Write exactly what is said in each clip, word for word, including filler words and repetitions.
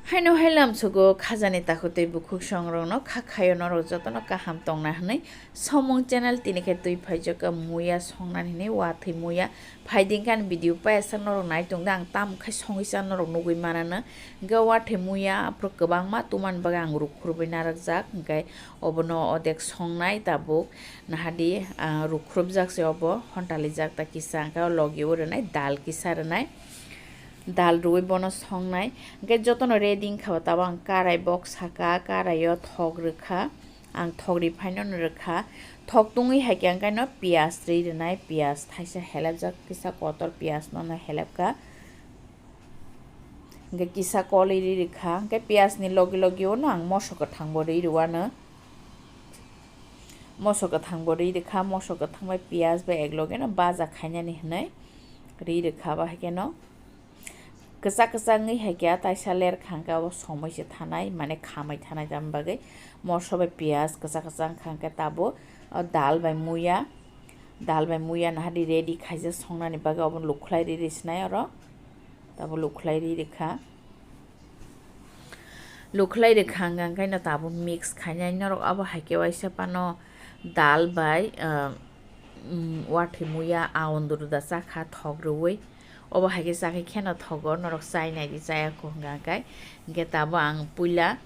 Haino hai lamsogo khajani takhuk tei bukhuk songrokno kha khaio norok jotono kaham tongna hwnwi Somung channel tini khe twi phaijak muya songnani hwnwi wathwi muya phaidingkhe ani video paisa norok nai tongdi ang tamo khe songwi cha norok nugwi manano hwnkhe wathwi muya aphuru kwbangma tumani bagwi ang rukhurwi narwkjak hwnkhe obono odek songnai tabuk nahadi ah, rukhrupjak se obo hontalijak ta kisa hwnkhe o logi o rwnai dal kisa rwnai. Dal rwui bono songnai. Hwnkhe jotono ready wngkha bo tabuk ang karai bok saka, karaio thok rwkha. Ang thok ri phaino rwkha. Thok tungwi hai khe ang kaino piyaj ri rwnai, piyaj thaisa helepjak kisa kotor piyaj no helepkha. Hwnkhe kisa kolwi ri rwkha. Hwnkhe piyaj ni logi logi o no ang moso kwthang bo ri rwano. Moso kwthang bo ri rwkha, moso kwthang bai piyaj bai ek loge no baja khainani hwnwi ri rwkha ba hai khe no. Kwchak kwchak wngwi hai khe taisa ler kha hwnkhe abo somoi se thanai, mane khamai thanai, tamni bagwi moso bai piyaj kwchak kwchak wngkha hwnkhe tabuk o dal bai muya, dal bai muya nahadi ready khaijak songnani bagwi obo lukhlai ri ri sinai oro, tabuk lukhlai ri rikha. Lukhlai rwkha hwnkha hwnkhe no tabuk mix khainai norok abo hai khe waisa phano dal bai, ah, mm, wathwi muya aondru da chakha thok rwui. Obo hai khe chakhe kheno thogo, norok chai nai di chaya kho hwnkha hwnkhe. Hwnkhe tabuk ang puila,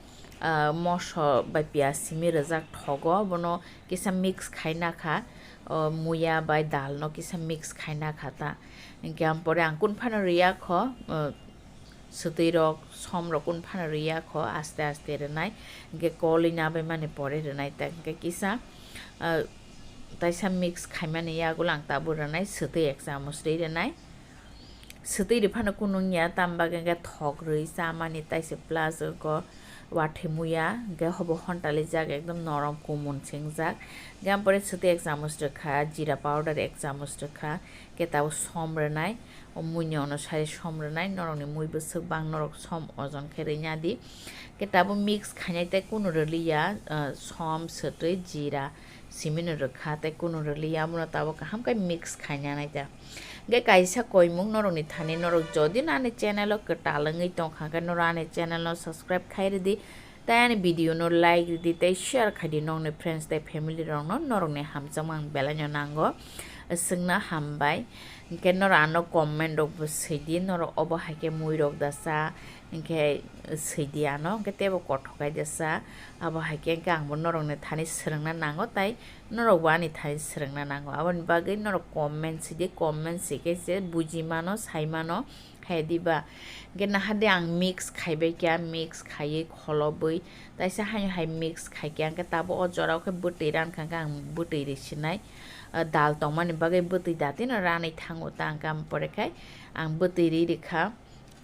ah, moso bai piyaj simi rwjak thogo, bono kisa mix khai nakha, o muya bai dal no kisa mix khai nakha ta. Hwnkhe ang pore ang kun phano rwya kho, ah, swtwi rok, som rok kun phano rwya kho, aste aste rwnai. Hwnkhe kolwi nabai mani pore rwnai ta. Hwnkhe kisa, ah, taisa mix khaimani yagulo ang tabuk rwnai, swtwi ek chamuch rwi rwnai. Swtwi rwi phano kunu wngya, tamo bagwi hwnkhe thok rwi chamani taisa plus wngkha wathwi muya, hwnkhe hobo hontalijak ekdom norom kumun se wngjak. Hwnkhe ang pore swtwi ek chamuch rwkha, jeera powder ek chamuch rwkha, hwnkhe tabuk som rwnai. O muini ono sai som rwnai, norokni mui bwswk bang norok som ojon khe rwina di. Khe tabuk mix khainai tei kunu rwliya, ah, som, swtwi, jeera, simino rwkha tei kunu rwliya, abono tabuk kaham khe mix khaina nai ta. Hwnkhe kaisa koimung norokni thani norok jodi no ani channel o kwtal wngwi tongkha khe norok ani channel no subscribe khai rwdi. Tei ani video no like rwdi tei share khaidi nokni friends tei family rokno, norokni hamjakma ang belaino nango. Swngna hambai. Hwnkhe norok ano comment rokbo swidi, norok obo hai khe muirok dasa, hwnkhe swidi ano, hwnkhe teibo kothok kai dasa. Abo hai khe hwnkhe angbo norokni thani swrwngna nango, tei norokbo ani thani swrwngna nango. Aboni bagwi norok comment swidi, comment swikhe se buji mano, sai mano. Hai diba? Hwnkhe nahadi ang mix khaibai kha, mix khaiwi kholobwi taisa haino hai mix khaikhe, hwnkhe tabuk o jorao khe bwtwi rankha, hwnkhe ang bwtwi rwi sinai. Ah, dal tongmani bagwi bwtwi datino ranwi thango ta, hwnkhe ang pore khai ang bwtwi rwi rikha.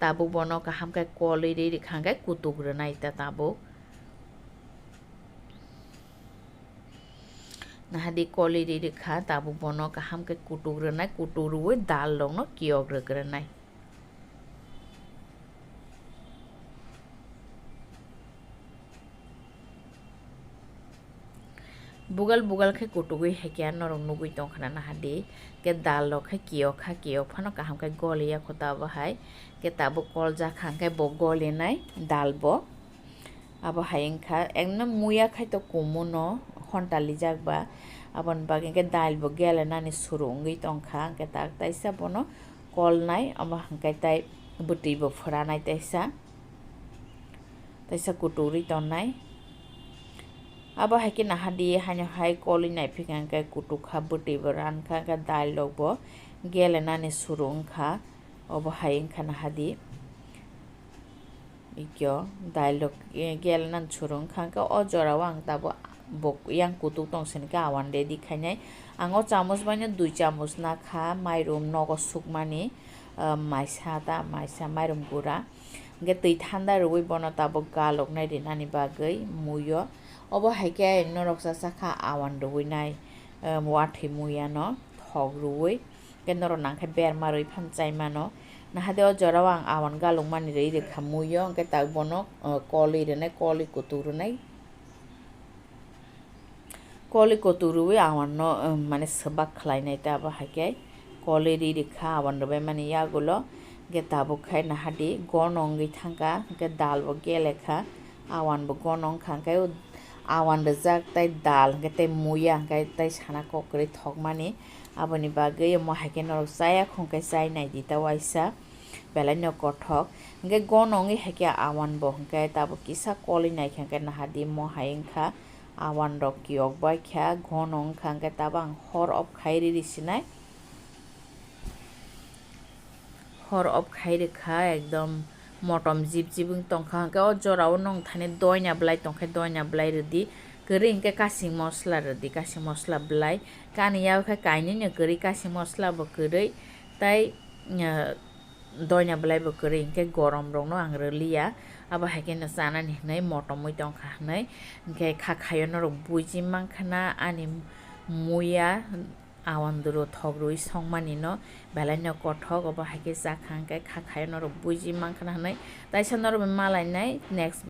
Tabuk bono kaham khe kolwi rwi rikha, hwnkhe kutuk rwnai ta tabuk. Nahadi kolwi rwi rikha, tabuk bono kaham khe kutuk rwnai, kutuk rwui dal rokno kiyok rwk rwnai. Bugal bugal khe kutugwi hai khe norok nugwi tongkha na nahadi, khe dal rok khe kiyok kha, kiyok phano kaham khe goliya kho ta abo hai, khe tabuk koljak kha hwnkhe bo golinai dal bo. Abo hai wngkha, ekno muya khai to kumu no honta lijak ba, aboni bagwi hwnkhe dal bo gelenani suru wngwi tongkha, hwnkhe tak taisa bono kolnai, omo hwnkhe tai bwtwi bo phwranai taisa, taisa kuturwi tongnai. Abo hai khe nahadi haino hai kolwi naiphikha hwnkhe kutukha, bwtwi bo rankha, hwnkhe dal rok bo gelenani suru wngkha, obo hai wngkha nahadi. Ikyo, dal rok, eh, gel nang churung kha, hwnkhe o jora o ang tabuk bok yang kutuk tong sini khe awan ready khainai. Ang o chamus bai no dui chamus na kha mairum nogo sukmani, ah, maisa ta, maisa mairum gura. Hwnkhe twi thanda rwui bono tabuk galoknai rinani bagwi mui o. Obo hai khe norok cha cha kha awan rwui nai, ah, wathwi mui ano thok rwui. Hwnkhe norok nang khe berma rwi phano chai mano. Nahade o jora o ang awan galukmani rwi rwkha mui o, hwnkhe tak bono, uh, kolwi rwnai, kolwi kutuk rwnai. Kolwi kutuk rwui awan no, um, mane swbak khlainai ta abo hai khe kolwi rwi rwkha awan rwbaimani yagulo. Hwnkhe tabuk khai nahadi gono wngwi thangkha, hwnkhe dal bo gelekha, awan bo gono wngkha, hwnkhe o awan rijak tei dal hwnkhe tei muya hwnkhe tei sana kok kwrwi thokmani. Aboni bagwi omo hai khe norok chaya khong khe chai naidi ta waisa, belai no kothok. Hwnkhe gono wngwi hai khe awan bo hwnkhe tabuk kisa kolwi naikha, hwnkhe nahadi mo hai wngkha awan rok kiyok bai kha, gono wngkha, hwnkhe tabuk ang hor off khai riri sinai. Hor off khai rwkha, ekdom motom jip jip wng tongkha. Hwnkhe o jorao nwng thani doina bwlai tongkhe, doina bwlai rwdi. Kwrwi hwnkhe kasing mosla rwdi, kasing mosla bwlai. Kani yak khe kainwino kwrwi, kasing mosla bo kwrwi, tei, eh, doina bwlai bo kwrwi, hwnkhe gorom rokno ang rwliya. Abo hai kheno chanani hwnwi motom wi tongkha hwnwi. Hwnkhe kha khaio norok buji mankha na ani muya. Awan duro thok rwi songmani no belai no kothok, obo hai khe chakha hwnkhe kha khaio norok buji mankha na hwnwi. Taisa norok bai malainai next.